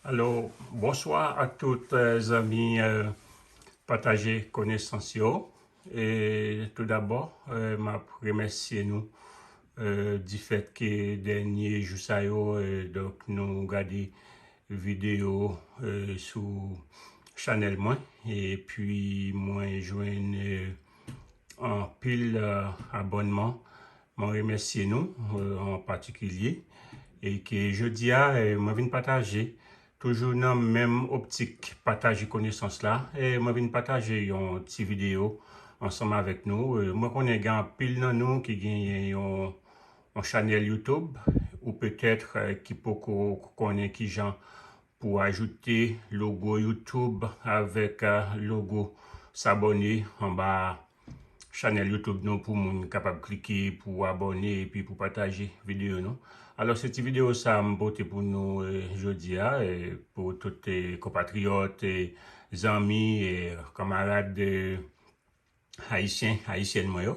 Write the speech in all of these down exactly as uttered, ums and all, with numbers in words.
Alò, bonswa a tout, eh, zanmi, eh, pataje konesans yo. E tou dabò, eh, m ap remèsye nou, eh, di fèt ke dènye jou sa yo, eh, donk, nou gade videyo, eh, sou chanèl mwen. Epi mwen jwenn, eh, anpil, eh, abònman. Mwen remèsye nou, eh, an patikilye. E ke jodi a, eh, mwen vin pataje, toujou nan menm optik pataje konesans la, eh, mwen vin pataje yon ti videyo ansanm avèk nou. Eh, mwen konnen gen anpil nan nou ki genyen yon, yon chanèl YouTube, ou petèt, eh, ki poko konnen kijan pou ajoute logo YouTube avèk, eh, logo s'abonner anba chanèl YouTube nou pou moun kapab klike pou abòne epi pou pataje videyo nou. Alò, se ti videyo sa a m pote pou nou, eh, jodi a, eh, pou tout, eh, konpatriyòt, eh, zanmi, eh, kanmarad, eh, ayisyen, ayisyèn mwen yo.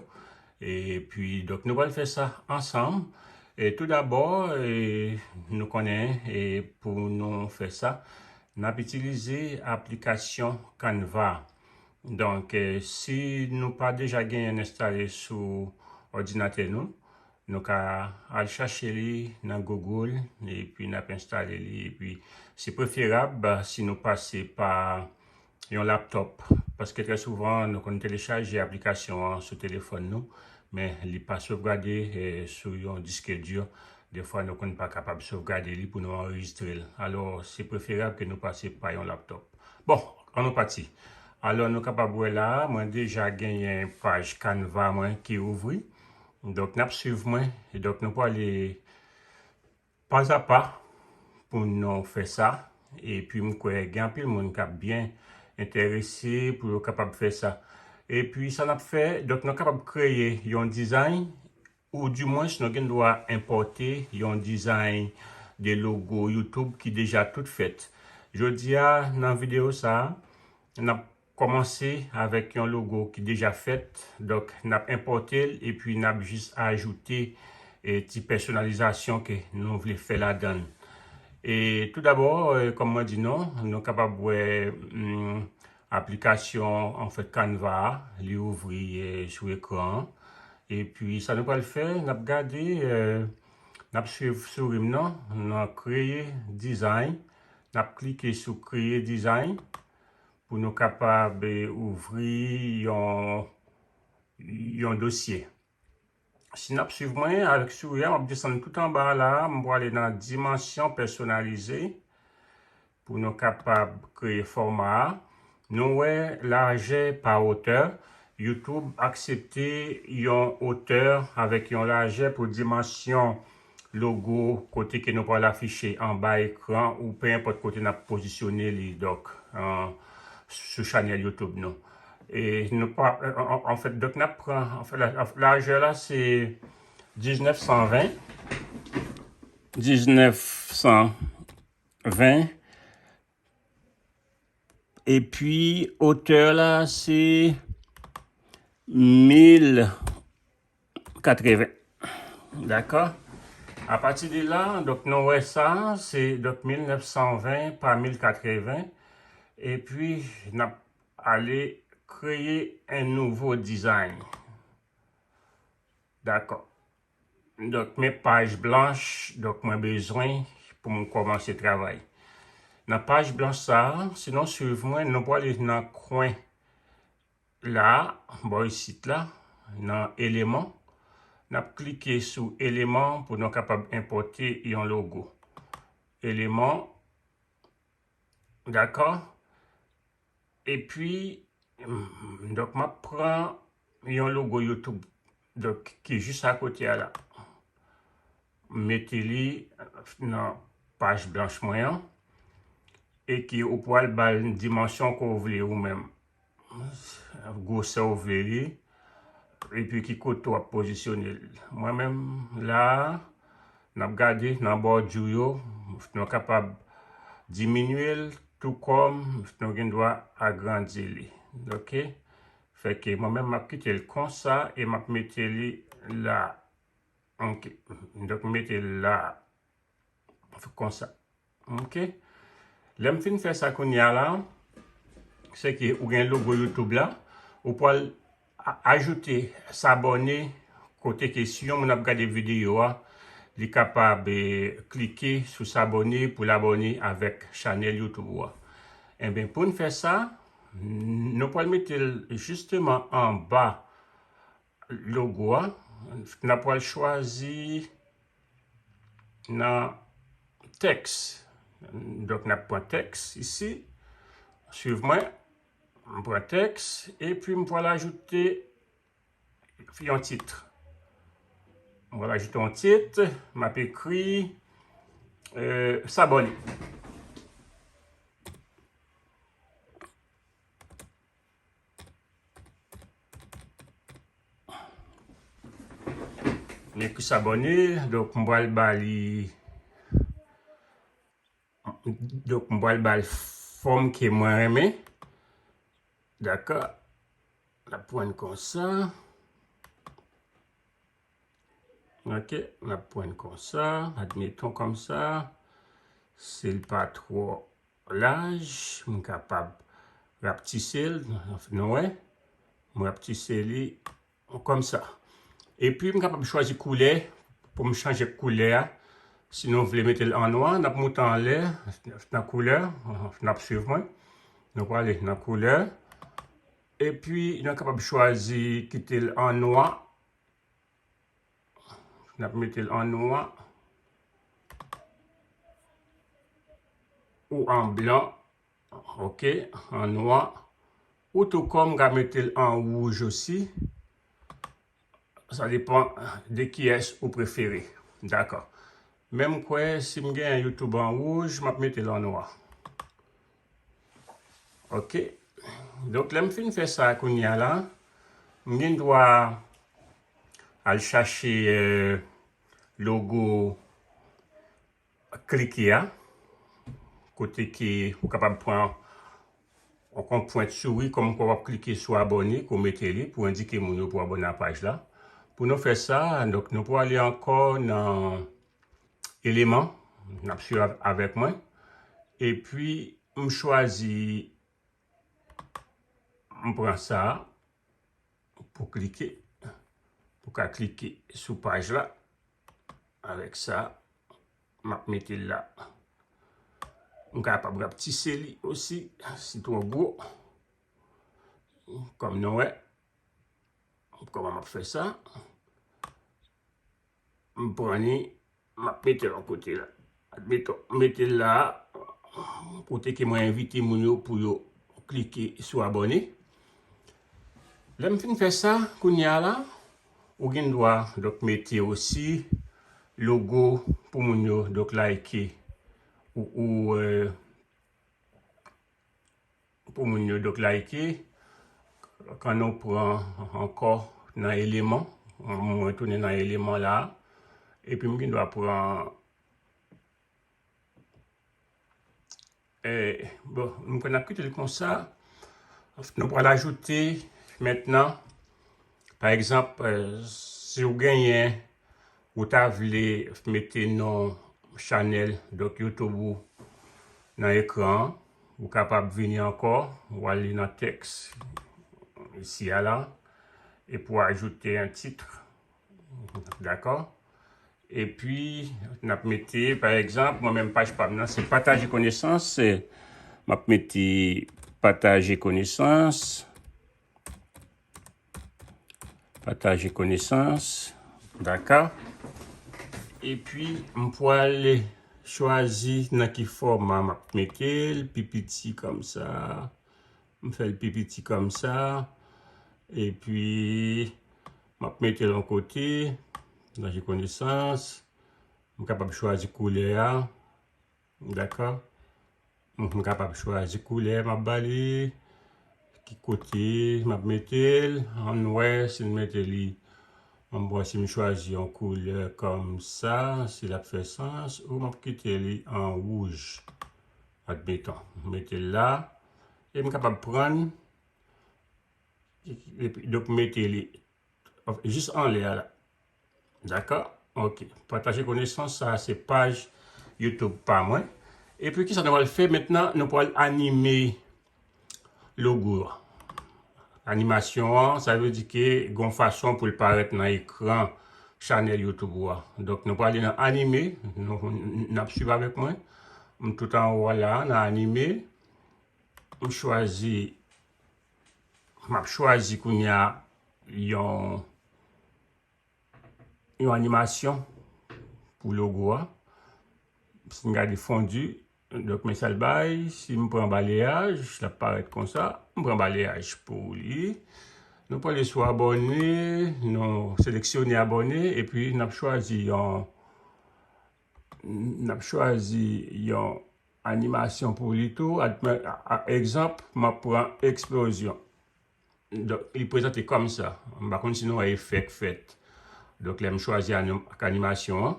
Epi, donk, nou pral fè sa ansanm. E tou dabò, eh, nou konnen, eh, pou nou fè sa, n ap itilize aplikasyon Canva. Donk, eh, si nou pa deja genyen enstale sou òdinatè nou, nou ka al chache li nan Google, epi n ap enstale li, epi se preferab, eh, si nou pase pa yon laptòp, paske trè souvan nou konn telechaje aplikasyon an sou telefòn nou, men li pa sovgade, eh, sou yon disk di. Defwa nou konn pa kapab sovgade li pou nou anrejistre l. Alò, se preferab ke nou pase pa yon laptòp. Bon, ann nou pati. Alò, nou kapab wè la a, mwen deja genyen paj Canva mwen ki ouvri. Donk, n ap swiv mwen. E donk, nou prale pazapa pou nou fè sa. Epi, m kwè gen anpil moun k ap byen enterese pou yo kapab fè sa. Epi, sa n ap fè, donk, nou kapab kreye yon dizay, ou dimwens nou gen dwa enpòte yon dizay de logo YouTube ki deja tout fèt. Jodi a, nan videyo sa a, n ap kòmanse avèk yon logo ki deja fèt. Donk, n ap enpòte l epi n ap jis ajoute, eh, ti pèsonalizasyon ke nou vle fè ladan l. E tou dabò, eh, kòm mwen di nou, nou kapab wè, hmm, aplikasyon, anfèt, Canva a, li ouvri, eh, sou ekran an. Epi, sa nou pral fè, n ap gade, eh, n ap swiv souri m nan, nan kreye dizay. N ap klike sou kreye dizay pou nou kapab, eh, ouvri yon, yon dosye. Si n ap swiv mwen avèk souri a, m ap desann tout anba a la, m prale nan dimansyon pèsonalize pou nou kapab kreye fòma a. Nou wè lajè pa otè. YouTube aksepte yon otè avèk yon lajè pou dimansyon logo kote ke nou pral afiche anba ekran ou pe enpòt kote n ap pozisyone li, donk, an, sou chanèl YouTube nou. E nou pa, an, an, anfèt, donk, n ap pran, anfèt, la, lajè la, se diznèf san ven. Diznèf san ven. Epi, otè la, se mil katreven. Dakò? Apati de la, donk, nou wè sa, se, donk, mil nèf san ven pa mil katreven. Epi, n ap ale kreye un nouveau design. Dakò. Donk, men paj blanch, donk, mwen bezwen pou mwen kòmanse travay. Nan paj blanch sa a, si nou swiv mwen, nou prale nan kwen la, bò isit la, nan eleman. N ap klike sou eleman pou nou kapab enpòte yon logo. Eleman, dakò? Epi, mm, donk, m ap pran yon logo YouTube, donk, ki jis akote a la. M mete li nan paj blanch mwen an, e ki ou pral ba l dimansyon ke w vle ou menm. Gwosè w vle li, epi ki kote w ap pozisyone l. Mwen menm, la a, n ap gade nan bòdi yo, nou kapab diminye l, tou kòm nou gen dwa agrandi li. Oke? Fè ke mwen menm, m ap kite l konsa e m ap mete li la. Oke. Donk, m mete l la. Konsa. Oke? Lè m fin fè sa kounye a la, se ke ou gen logo YouTube la, ou pral a- ajoute s'abonner kote ke si yon moun ap gade videyo a, li kapab eh, klike sou s'abonner pou l abòne avèk chanèl YouTube ou a. Enben, pou n fè sa, n- nou pral mete l jisteman anba logo a. N ap pral chwazi nan tèks. Donk, n ap pran tèks isi. Swiv mwen. M pran tèks epi m pral ajoute yon tit. M pral ajoute yon tit. M ap ekri eh, s'abonner. M ekri s'abonner, donk m pral ba li, donk m pral ba l fòm ke mwen renmen. Dakò? N ap pran konsa. Ok, n ap pran konsa, admeton konsa. Si l pa twò laj, m kapab rapetise l, nou wè. M rapetise li konsa. Epi m kapab chwazi koulè pou m chanje koulè a. Si nou vle mete l an nwa, n ap moute anlè nan koulè, n ap swiv mwen. Nou prale nan koulè. Epi nou kapab chwazi kite l an nwa. N ap mete l an nwa ou an blan. Ok, an nwa. Ou tou kòm ka mete l an wouj osi. Sa depan de kiyès ou prefere. Dakò. Men m kwè si m gen YouTube an wouj, m ap mete l an nwa. Ok. Donk, lè m fin fè sa kounye a la, m gen dwa al chache eh, logo klike a, kote ke ou kapab pran yon pwent souri, kòm kwa w ap klike sou abòne, pou mete li, pou endike moun yo pou abòne a paj la. Pou nou fè sa, donk, nou pou ale ankò nan eleman, n ap swiv avèk mwen. Epi, m chwazi, m pran sa pou klike, pou ka klike sou paj la. Avèk sa, m ap mete l la. M kapab rapetise li osi, si twò gwo. Kòm nou wè, kòman m ap fè sa? M pran li, m ap mete l yon kote la. Admeton, m mete l la, kote ke mwen envite moun yo pou yo klike sou abòne. Lè m fin fè sa, kounye a la, ou gen dwa, donk, mete osi logo pou moun yo, donk, like, ou, ou, eh, pou moun yo, donk, like. Kan nou pran ankò nan eleman, mwen tounen nan eleman la, epi m gen dwa pran, eh, bon, m kwè n ap kite l konsa. Nou pral ajoute mentnan, pa egzanp, eh, si w genyen ou ta vle mete non chanèl, donk YouTube ou nan ekran an, ou kapab vini ankò, ou ale nan tèks isi a la, epi w ajoute yon tit. Dakò? Epi, n ap mete, pa egzanp, mwen menm paj pa m nan, se pataje konesans. M ap mete pataje konesans. Pataje konesans. Dakò. Epi, m pral chwazi nan ki fòma m ap mete l, pi piti kòmsa. M fè l pi piti kòmsa. Epi, m ap mete l yon kote. Pataje konesans. M kapab chwazi koulè a. Dakò? M kapab chwazi koulè m ap ba li. Ki kote m ap mete l? Ann wè si m mete li. Ann wè si m chwazi yon koulè kòmsa, si l ap fè sans, ou m ap kite li an wouj. Admeton, m mete l la. E m kapab pran l, epi, donk, m mete li jis anlè a la. Dakò? Ok. Pataje konesans, sa a se paj YouTube pa mwen. Epi kisa nou pral fè mentnan? Nou pral anime logo a. Animasyon an, sa vle di ke gon fason pou l parèt nan ekran chanèl YouTube ou a. Donk, nou prale nan anime, nou, n ap swiv avèk mwen. M tout anwo a la, nan anime. M chwazi, m ap chwazi kounye a yon yon animasyon pou logo a. Si n gade fondi, donk men sa l bay, si m pran baleyaj, l ap parèt konsa. M pran baleyaj pou li. Nou prale sou abòne, nou seleksyone abòne, epi n ap chwazi yon, n ap chwazi yon animasyon pou li tou. Admè, a, a, egzanp, m ap pran eksplozyon. Donk, li prezante kòmsa. M pa konn si nou wè efè k fèt. Donk, lè m chwazi anim-, ak animasyon an,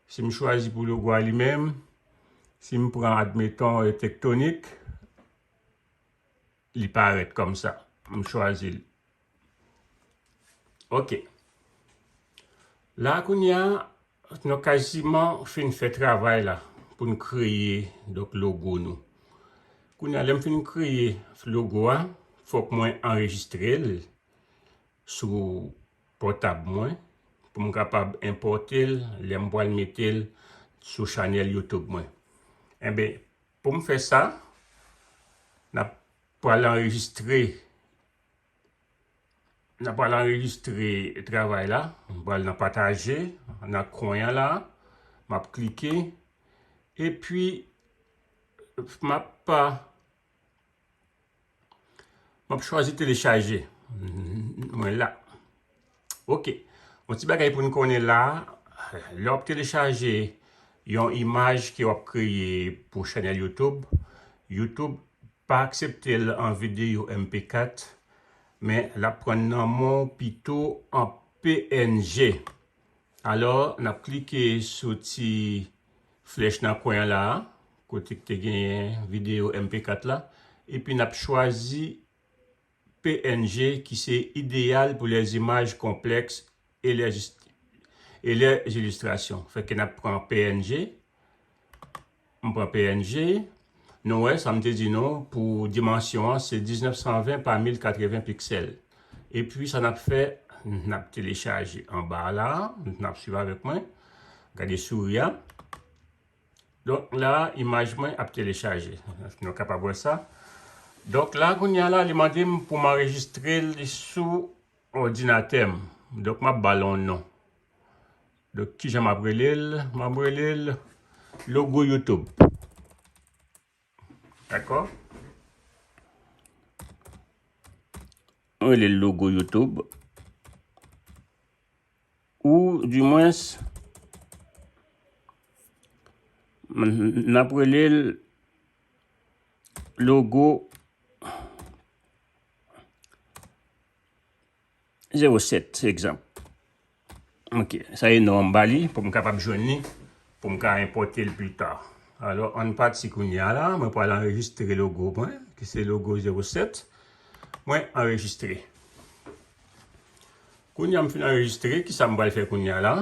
si m chwazi pou logo a li menm, si m pran, admeton, e, Tektonik, li parèt kòmsa. M chwazi l. Ok. La, kounye a, nou kaziman fin fè travay la pou n kreye, donk, logo nou. Kounye a, lè m fin kreye logo a, fòk mwen anrejistre l sou pòtab mwen pou m kapab enpòte l lè m pral mete l sou chanèl YouTube mwen. Enben, pou m fè sa, n ap pral anrejistre, n ap pral anrejistre travay la. M pral nan pataje, nan kwen an la, m ap klike, epi m ap, m ap chwazi telechaje. Mwen la. Ok. Yon ti bagay pou n konnen la, lè w ap telechaje yon imaj ke w ap kreye pou chanèl YouTube, YouTube pa aksepte l an videyo M P kat, men l ap pran nan men w pito an P N G. Alò, n ap klike sou ti flèch nan kwen an la a, kote k te genyen videyo M P kat la, epi n ap chwazi P N G ki se idéal pour les images complexes et les, et les illustrations. Fè ke n ap pran P N G. M pran P N G. Nou wè, sa m te di nou, pou dimansyon an, se diznèf san ven pa mil katreven piksèl. Epi, sa n ap fè, n ap telechaje anba la, n ap swiv avèk mwen. Gade souri a. Donk, la, imaj mwen ap telechaje. Nou kapab wè sa. Donk, la, kounye a la, li mande m pou m anrejistre l sou òdinatè m. Donk, m ap ba l yon non. Donk, kijan m ap rele l? M ap rele l logo YouTube. Dakò? M rele l logo YouTube. Ou, dimwens, m, n ap rele l logo zewo sèt, egzanp. Ok, sa e non an m ba li pou m kapab jwenn li, pou m ka enpòte l pita. Alò, ann pati kounye a la, mwen pral anrejistre logo mwen, ki se logo zewo sèt. Mwen anrejistre. Kounye a m fin anrejistre, kisa m pral fè kounye a la?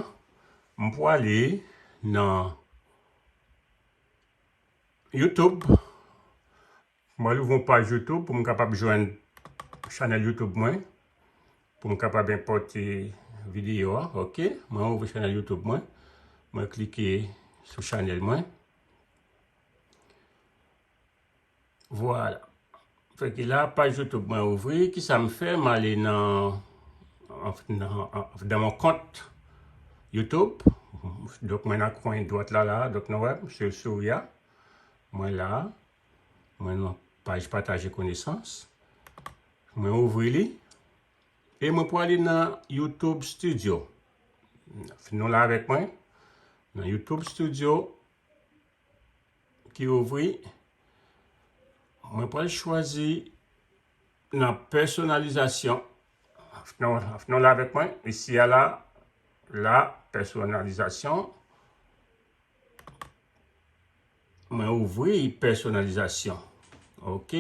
M prale nan YouTube. Mwen louvri yon paj YouTube pou m kapab jwenn chanèl YouTube mwen, pou m kapab enpòte videyo a. Ok, mwen ouvri chanèl YouTube mwen. Mwen klike sou chanèl mwen. Vwala. Fè ke la, paj YouTube mwen ouvri. Kisa m fè? M ale nan, nan, dans mon compte YouTube. Donk, mwen nan kwen dwat la, la. Donk, nou wè, m sou souri a. Mwen la. Mwen nan paj pataje konesans. Mwen ouvri li. E mwen prale nan YouTube Studio. Nou la avèk mwen. Nan YouTube Studio ki ouvri. Mwen pral chwazi nan pèsonalizasyon. Nou, nou la avèk mwen. Isi a la, la, pèsonalizasyon. Mwen ouvri pèsonalizasyon. Ok.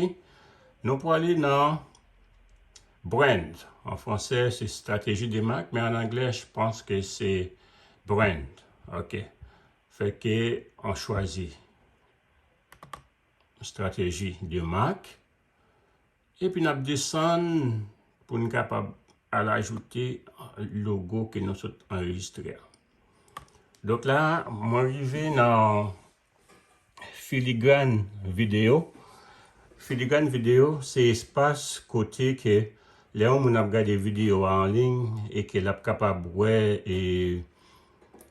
Nou prale nan brand. An fransè, se stratégie de marque, men an anglè, je pense que c'est brand. Ok. Fè ke an chwazi stratégie de marque. Epi n ap desann pou n kapab al ajoute logo ke nou sot anrejistre a. Donk la, mwen rive nan Filigrane Vidéo. Filigrane Vidéo, se espas kote ke lè yon moun ap gade videyo a an liy e ke l ap kapab wè e,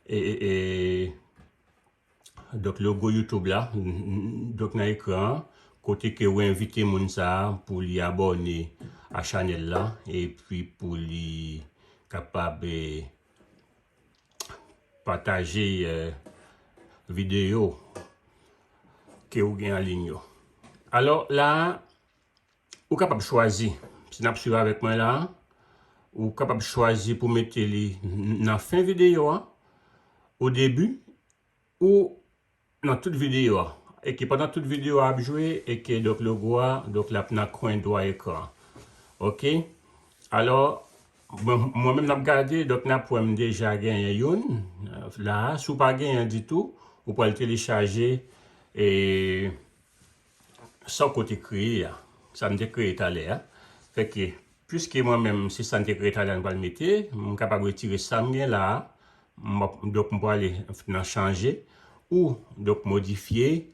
e, e, e, donk logo YouTube la, donk nan ekran an, kote ke ou envite moun sa a pou li abòne a chanèl la, epi pou li kapab, eh, pataje, eh, videyo ke ou gen an liy yo. Alò, la a, ou kapab chwazi, si n ap swiv avèk mwen la a, ou kapab chwazi pou mete li nan fen videyo a, o debi, ou nan tout videyo a. E ke pandan tout videyo a ap jwe, e ke donk logo a, donk l ap nan kwen dwa ekran. Oke? Alò, mwen, mwen menm n ap gade, donk n ap wè m deja genyen youn, eh, la a. Si w pa genyen ditou, ou pral telechaje, e, sa w kote kreye a, sa m te kreye talè a. Fè ke, piske mwen menm, se sa m te kreye talè a m pral mete, m kapab retire sa m gen la a, m ap, donk, m prale nan chanje, ou, donk, modifye,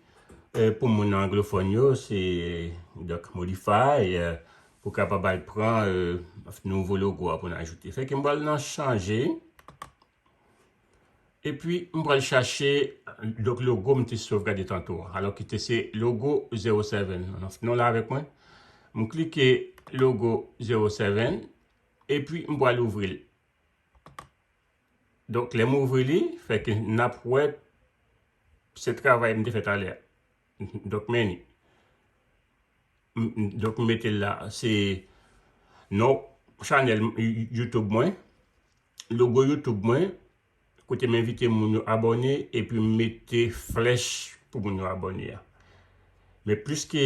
eh, pou moun anglofòn yo, se, donk, modify, eh, pou kapab al pran, eh, nouvo logo a pou n ajoute. Fè ke m pral nan chanje, epi m pral chache, donk, logo m te sovgade tanto a, alò ki te se logo zero seven. Non la avèk mwen. M klike logo zero seven, epi m pral ouvri l. Donk, lè m ouvri li, fè ke n ap wè se travay m te fè talè a. Donk, men li. M, m, donk, m mete l la. Se non chanèl m, You-, YouTube mwen, logo YouTube mwen, kote m envite moun yo abòne, epi m mete flèch pou moun yo abòne a. Men pliske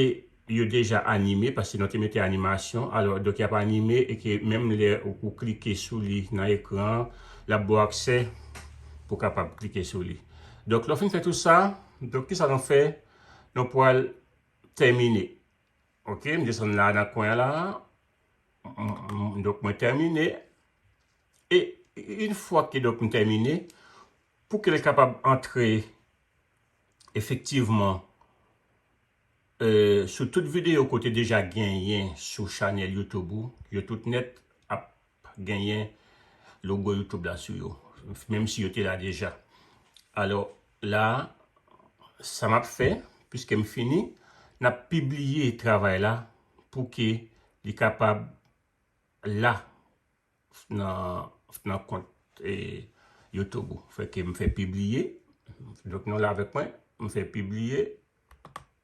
yo deja anime, paske nou te mete animasyon, alò, donk, y ap anime, e ke menm lè ou, ou klike sou li nan ekran, l ap ba w aksè pou w kapab klike sou li. Donk, lè w fin fè tout sa, donk, kisa nou fè? Nou pral tèmine. Oke, m desann la nan kwen la. M, m, donk, mwen tèmine. E yon fwa ke, donk, m tèmine, pou ke l kapab antre efektivman, eh, sou tout videyo ke w te deja genyen sou chanèl YouTube ou, yo tout nèt ap genyen logo YouTube la sou yo, menm si yo te la deja. Alò, la, sa m ap fè, piske m fini, n ap pibliye travay la pou ke li kapab la nan, nan kont, eh, YouTube ou. Fè ke m fè pibliye. Donk, nou la avèk mwen. M fè pibliye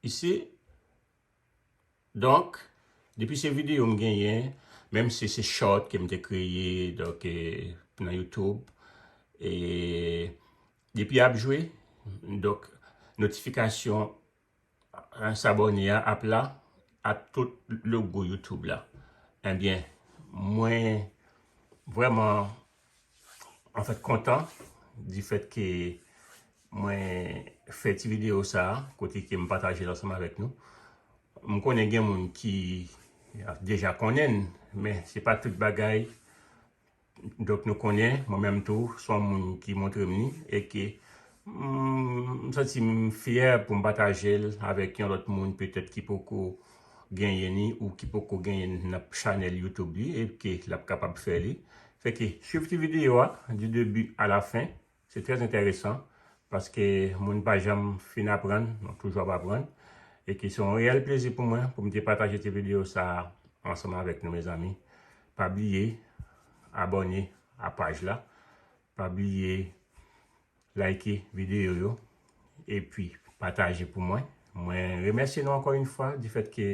isi. Donk, depi se videyo m genyen, menm si se short ke m te kreye, donk, eh, nan YouTube, e depi ap jwe, donk, notifikasyon eh, sabòne a ap la ak tout logo YouTube la. Ebyen, mwen vrèman, anfèt, kontan di fèt ke mwen fè ti videyo sa a, kote ke m pataje l ansanm avèk nou. M konnen gen moun ki deja konnen l, men se pa tout bagay. Donk, nou konnen, mwen menm tou, se yon moun ki montre m li, e ke, mm, m santi m fyè pou m pataje l avèk yon lòt moun, petèt ki poko genyen li ou ki poko genyen nan chanèl YouTube li, e ke l ap kapab fè li. Fè ke, swiv ti videyo a, du début à la fin, se trè enteresan, paske moun pa janm fin aprann, nou toujou ap aprann, e ke se yon reyèl plezi pou mwen, pou m te pataje ti videyo sa a ansanm avèk nou, mezanmi. Pa bliye abòne a paj la. Pa bliye like videyo yo. Epi pataje pou mwen. Mwen remèsye nou ankò yon fwa di fèt ke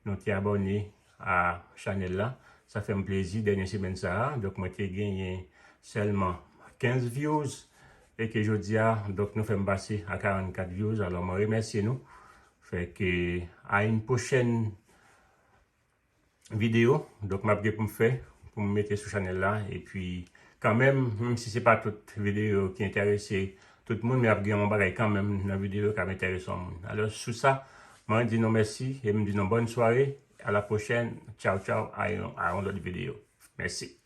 nou te abòne a chanèl la. Sa fè m plezi dènye semèn sa a. Donk, mwen te genyen sèlman kenz views. E ke jodi a, donk, nou fè m pase a karannkat views. Alò, mwen remèsye nou. Fè ke a yon pwochèn videyo, donk, m ap gen pou m fè, pou m mete sou chanèl la. Epi, kanmenm, menm si se pa tout videyo ki enterese tout moun, men ap gen yon bagay kanmenm nan videyo k ap enterese yon moun. Alò, sou sa, Mwen di nou mèsi e m di nou bòn sware. A la pwochèn. Tchaw, tchaw. A yon, a yon lòt videyo. Mèsi.